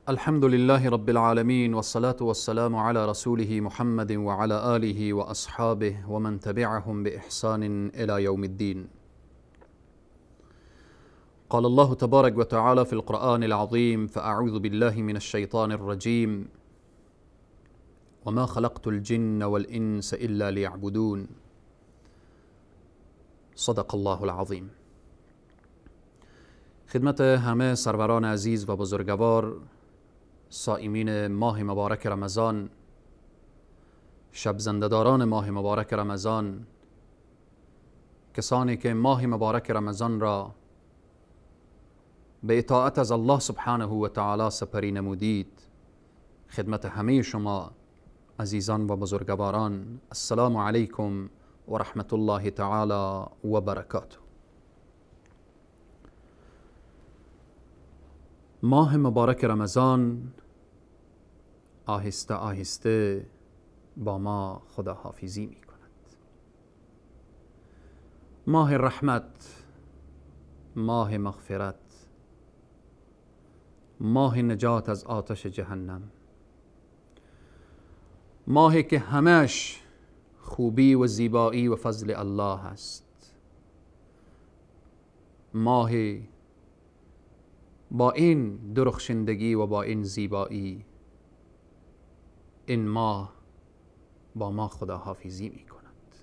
الحمد لله رب العالمين، والصلاة والسلام على رسوله محمد وعلى آله وأصحابه ومن تبعهم بإحسان إلى يوم الدين. قال الله تبارك وتعالى في القرآن العظيم: فأعوذ بالله من الشيطان الرجيم، وما خلقت الجن والإنس إلا ليعبدون. صدق الله العظیم. خدمت همه سروران عزیز و بزرگوار، صائمین ماه مبارک رمضان، شب زنده‌داران ماه مبارک رمضان، کسانی که ماه مبارک رمضان را به اطاعت از الله سبحانه و تعالی سپری نمودید، خدمت همه شما عزیزان و بزرگواران، السلام علیکم و رحمت الله تعالی و برکاته. ماه مبارک رمضان آهسته آهسته با ما خداحافظی می کند. ماه رحمت، ماه مغفرت، ماه نجات از آتش جهنم، ماهی که همش خوبی و زیبایی و فضل الله است، ماه با این درخشندگی و با این زیبایی، این ماه با ما خداحافظی می کند.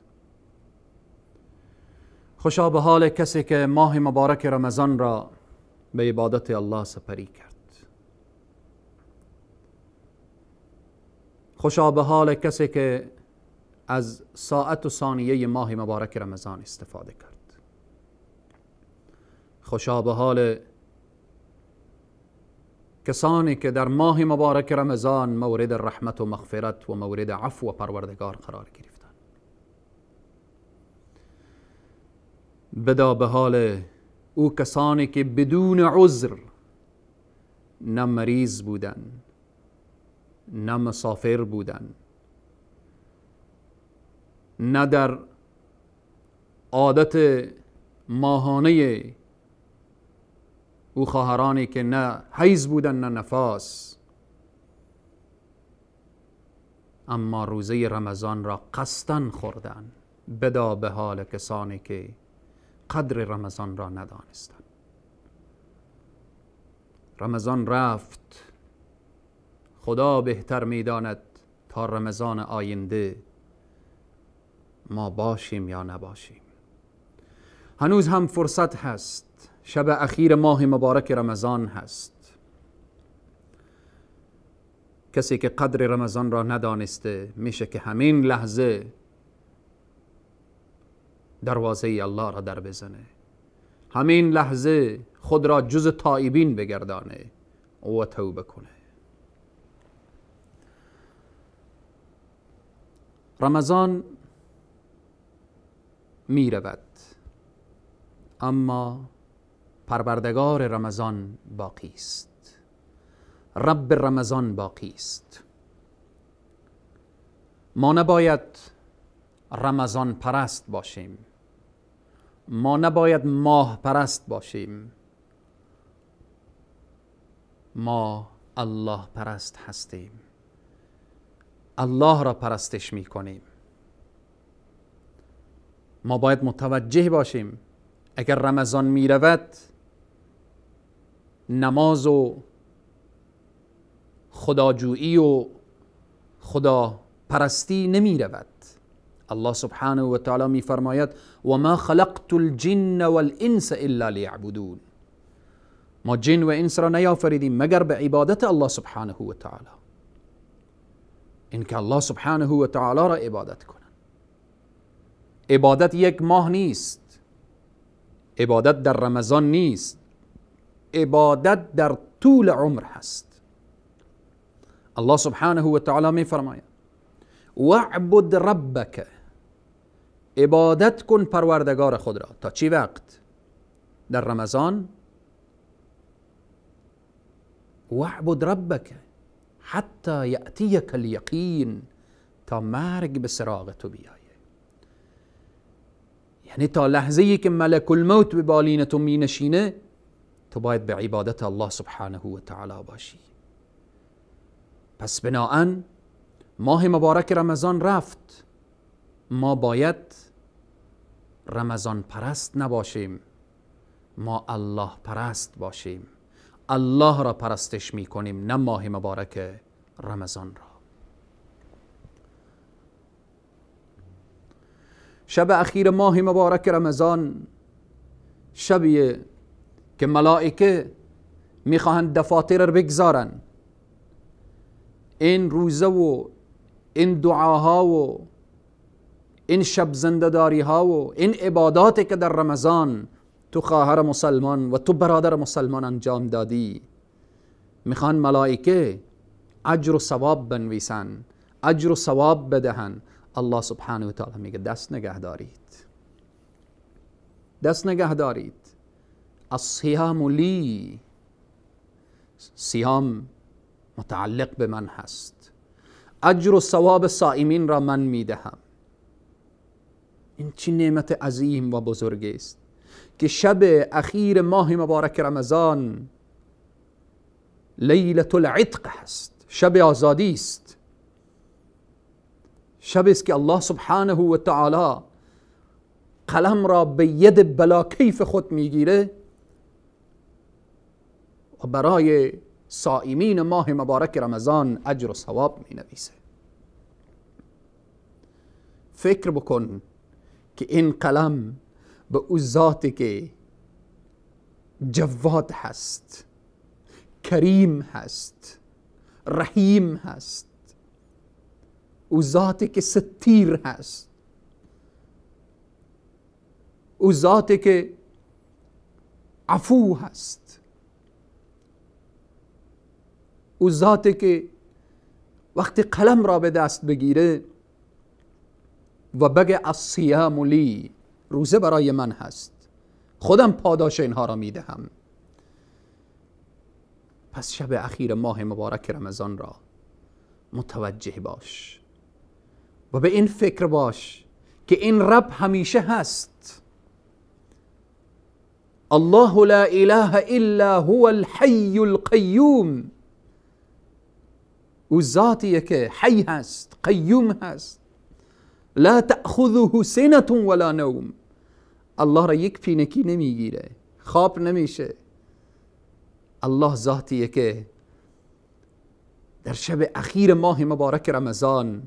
خوشا به حال کسی که ماه مبارک رمضان را به عبادت الله سپری کرد. خوشا به حال کسی که از ساعت و ثانیه ماه مبارک رمضان استفاده کرد. خوشا به حال کسانی که در ماه مبارک رمضان مورد رحمت و مغفرت و مورد عفو و پروردگار قرار گرفتند. بدا به حال او کسانی که بدون عذر نه مریض بودند، نه مسافر بودند، نه در عادت ماهانه او خواهرانی که نه حیض بودن نه نفاس، اما روزه رمضان را قصداً خوردن. بدا به حال کسانی که قدر رمضان را ندانستند. رمضان رفت، خدا بهتر میداند تا رمضان آینده ما باشیم یا نباشیم. هنوز هم فرصت هست. شب اخیر ماه مبارک رمضان هست. کسی که قدر رمضان را ندانسته میشه که همین لحظه دروازه الله را در بزنه، همین لحظه خود را جز تائبین بگردانه و توبه کنه. رمضان می رود، اما پروردگار رمضان باقی است، رب رمضان باقی است. ما نباید رمضان پرست باشیم، ما نباید ماه پرست باشیم، ما الله پرست هستیم، الله را پرستش میکنیم. ما باید متوجه باشیم اگر رمضان می رود، نماز و خداجویی و خدا پرستی نمی رود. الله سبحانه و تعالی می فرماید و ما خلقت الجن والانس الا لیعبدون. ما جن و انس را نیافریدیم مگر به عبادت الله سبحانه و تعالی، اینکه الله سبحانه و تعالی را عبادت کنند. عبادت یک ماه نیست، عبادت در رمضان نیست، عبادت در طول عمر هست. الله سبحانه و تعالی می فرماید واعبد ربک، عبادت کن پروردگار خود را. تا چی وقت؟ در رمضان. واعبد ربک حتی یأتیک الیقین، تا مرگ به سراغ تو بیایه. یعنی تا لحظه ای که ملک الموت به بالین تو می نشینه، تو باید به عبادت الله سبحانه و تعالی باشی. پس بناءً ماه مبارک رمضان رفت، ما باید رمضان پرست نباشیم، ما الله پرست باشیم. الله را پرستش میکنیم، نه ماه مبارک رمضان را. شب اخیر ماه مبارک رمضان شبیه که ملائکه میخواهند دفاتر را بگذارن، این روزه و این دعاها و این شب زنده‌داری ها و این عباداتی که در رمضان تو خواهر مسلمان و تو برادر مسلمان انجام دادی، میخوان ملائکه اجر و ثواب بنویسن، اجر و ثواب بدهن. الله سبحانه و تعالی میگه دست نگه دارید، دست نگه دارید. الصیام لی، صیام متعلق به من هست، اجر و ثواب صائمین را من میدهم. این چه نعمت عظیم و بزرگی است که شب اخیر ماه مبارک رمضان لیلة العتق هست، شب آزادی است، شب است که الله سبحانه و تعالی قلم را به ید بلا کیف خود میگیره و برای صائمین ماه مبارک رمضان اجر و ثواب می نویسه. فکر بکن که این قلم به او ذاتی که جواد هست، کریم هست، رحیم هست، او ذاتی که ستیر هست، او ذاتی که عفو هست، او ذاتی که وقتی قلم را به دست بگیره و بگه الصیام لی، روزه برای من هست، خودم پاداش اینها را میدهم. پس شب اخیر ماه مبارک رمضان را متوجه باش و به این فکر باش که این رب همیشه هست. الله لا اله الا هو الحی القیوم، او ذاتیه که حی هست، قیوم هست، لا تأخذه سنة ولا نوم. الله را یک پینکی نمیگیره، خواب نمیشه. الله ذاتیه که در شب اخیر ماه مبارک رمضان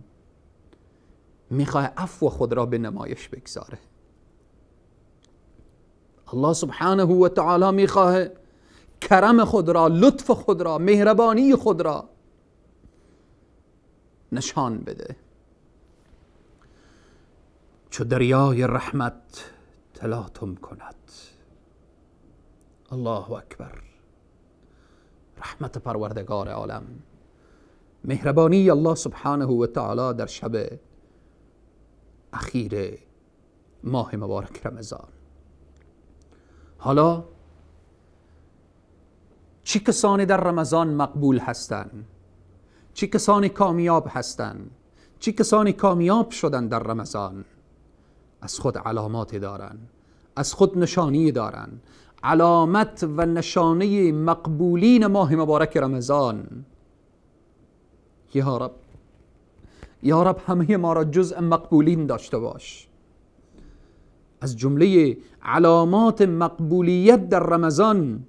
میخواه عفو خود را به نمایش بگذاره. الله سبحانه و تعالی میخواه کرم خود را، لطف خود را، مهربانی خود را نشان بده. چو دریای رحمت تلاطم کند. الله اکبر. رحمت پروردگار عالم، مهربانی الله سبحانه و تعالی در شب اخیر ماه مبارک رمضان. حالا چه کسانی در رمضان مقبول هستند؟ چه کسانی کامیاب هستند؟ چه کسانی کامیاب شدن در رمضان؟ از خود علامات دارن، از خود نشانی دارن. علامت و نشانه مقبولین ماه مبارک رمضان، یا رب، یا رب همه ما را جزء مقبولین داشته باش. از جمله علامات مقبولیت در رمضان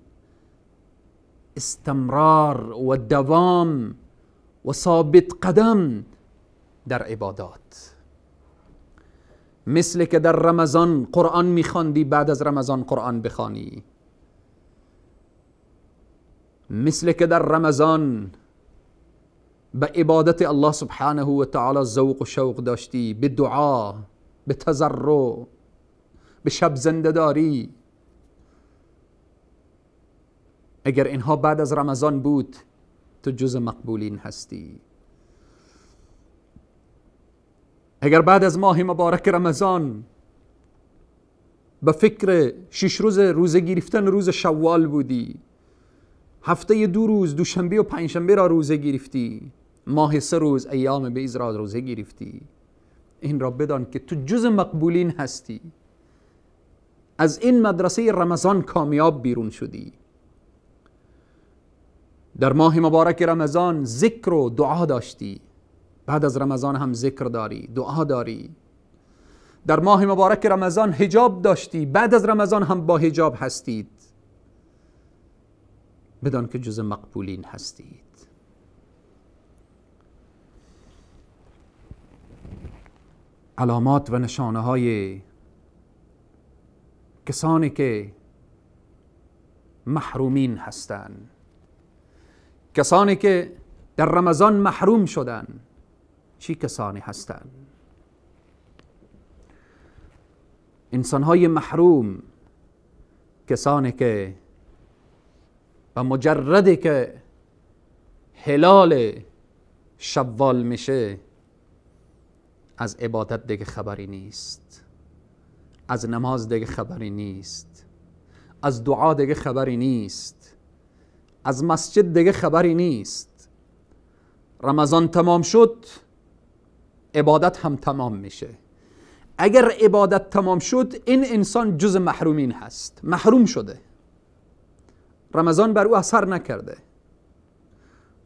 استمرار و دوام و ثابت قدم در عبادات. مثل که در رمضان قرآن میخواندی، بعد از رمضان قرآن بخوانی. مثل که در رمضان به عبادت الله سبحانه و تعالی ذوق و شوق داشتی، به دعا، به تضرع، به شب زنده داری. اگر اینها بعد از رمضان بود، تو جز مقبولین هستی. اگر بعد از ماه مبارک رمضان به فکر 6 روز روزه گرفتن روز شوال بودی، هفته 2 روز دوشنبه و پنجشنبه را روزه گرفتی، ماه 3 روز ایام بیض را روزه گرفتی، این را بدان که تو جز مقبولین هستی. از این مدرسه رمضان کامیاب بیرون شدی. در ماه مبارک رمضان ذکر و دعا داشتی، بعد از رمضان هم ذکر داری، دعا داری. در ماه مبارک رمضان حجاب داشتی، بعد از رمضان هم با حجاب هستید. بدان که جز مقبولین هستید. علامات و نشانه های کسانی که محرومین هستند، کسانی که در رمضان محروم شدن، چی کسانی هستند؟ انسانهای محروم کسانی که و مجردی که هلال شوال میشه از عبادت دیگه خبری نیست، از نماز دیگه خبری نیست، از دعا دیگه خبری نیست، از مسجد دیگه خبری نیست. رمضان تمام شد، عبادت هم تمام میشه. اگر عبادت تمام شد، این انسان جز محرومین هست، محروم شده. رمضان بر او اثر نکرده،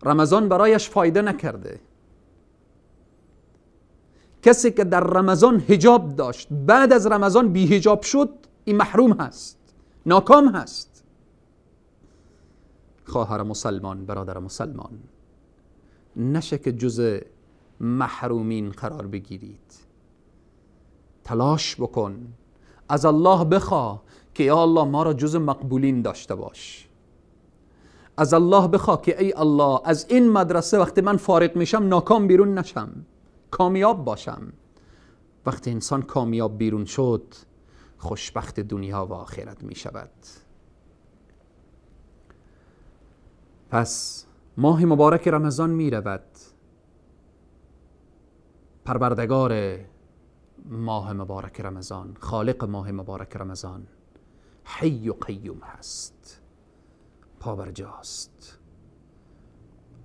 رمضان برایش فایده نکرده. کسی که در رمضان حجاب داشت، بعد از رمضان بی حجاب شد، این محروم هست، ناکام هست. خواهر مسلمان، برادر مسلمان، نشه که جز محرومین قرار بگیرید. تلاش بکن، از الله بخوا که یا الله ما را جز مقبولین داشته باش. از الله بخوا که ای الله از این مدرسه وقتی من فارغ میشم ناکام بیرون نشم، کامیاب باشم. وقتی انسان کامیاب بیرون شد، خوشبخت دنیا و آخرت می شود. پس ماه مبارک رمضان می رود. پروردگار ماه مبارک رمضان، خالق ماه مبارک رمضان، حی و قیوم هست، پابرجاست.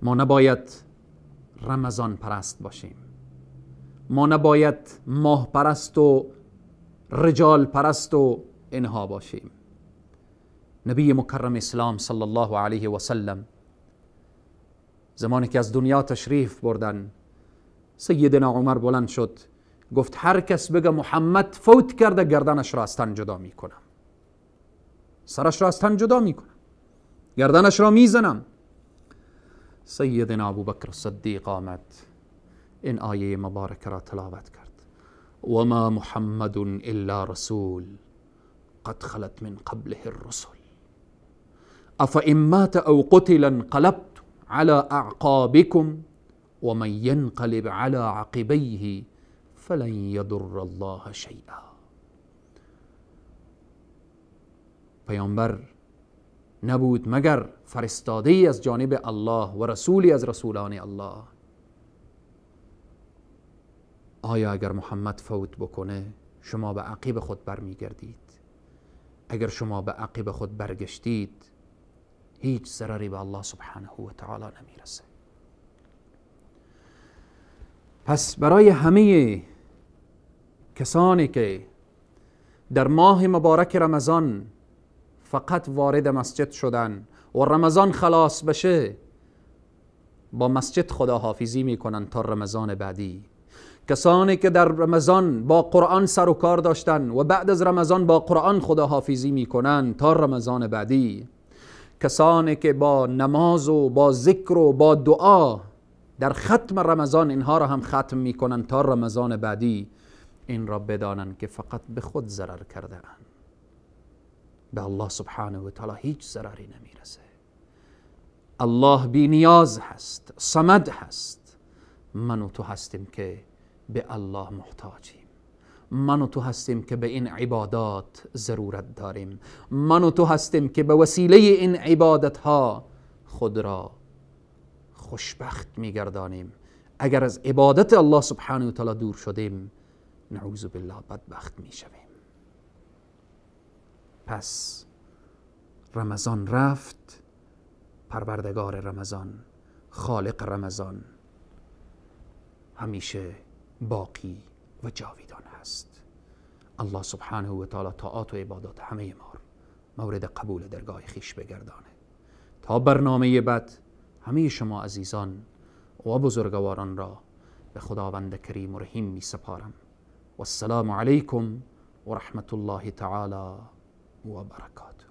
ما نباید رمضان پرست باشیم، ما نباید ماه پرست و رجال پرست و اینها باشیم. نبی مکرم اسلام صلی الله علیه و سلم زمانی که از دنیا تشریف بردن، سیدنا عمر بلند شد گفت هر کس بگه محمد فوت کرده گردنش را از تن جدا میکنم، سرش را از تن جدا میکنم، گردنش را میزنم. سیدنا ابوبکر صدیق آمد، این آیه مبارکه را تلاوت کرد: و ما محمد الا رسول قد خلت من قبله الرسل افإن مات او قتل انقلبتم على اعقابكم ومن ينقلب على عقبيه فلن يضر الله شيئا. پیامبر نبود مگر فرستاده ای از جانب الله و رسولی از رسولان الله. آیا اگر محمد فوت بکنه شما به عقب خود برمیگردید؟ اگر شما به عقب خود برگشتید هیچ ضرری به الله سبحانه و تعالی نمیرسه. پس برای همه کسانی که در ماه مبارک رمضان فقط وارد مسجد شدن و رمضان خلاص بشه با مسجد خداحافظی میکنن تا رمضان بعدی، کسانی که در رمضان با قرآن سر و کار داشتن و بعد از رمضان با قرآن خداحافظی میکنن تا رمضان بعدی، کسانی که با نماز و با ذکر و با دعا در ختم رمضان اینها را هم ختم میکنن تا رمضان بعدی، این را بدانن که فقط به خود ضرر کرده اند، به الله سبحانه و تعالی هیچ ضرری نمیرسه. الله بی نیاز هست، صمد هست. من و تو هستیم که به الله محتاجیم، من و تو هستیم که به این عبادات ضرورت داریم، من و تو هستیم که به وسیله این عبادت ها خود را خوشبخت میگردانیم. اگر از عبادت الله سبحانه و تعالی دور شدیم، نعوذ بالله بدبخت میشویم. پس رمضان رفت، پروردگار رمضان، خالق رمضان همیشه باقی و جاویدان هست. الله سبحانه و تعالی طاعات و عبادات همه ما مورد قبول درگاه خویش بگردانه. تا برنامه بعد، همه شما عزیزان و بزرگواران را به خداوند کریم و رحیم می سپارم. و السلام علیکم و رحمت الله تعالی و برکاته.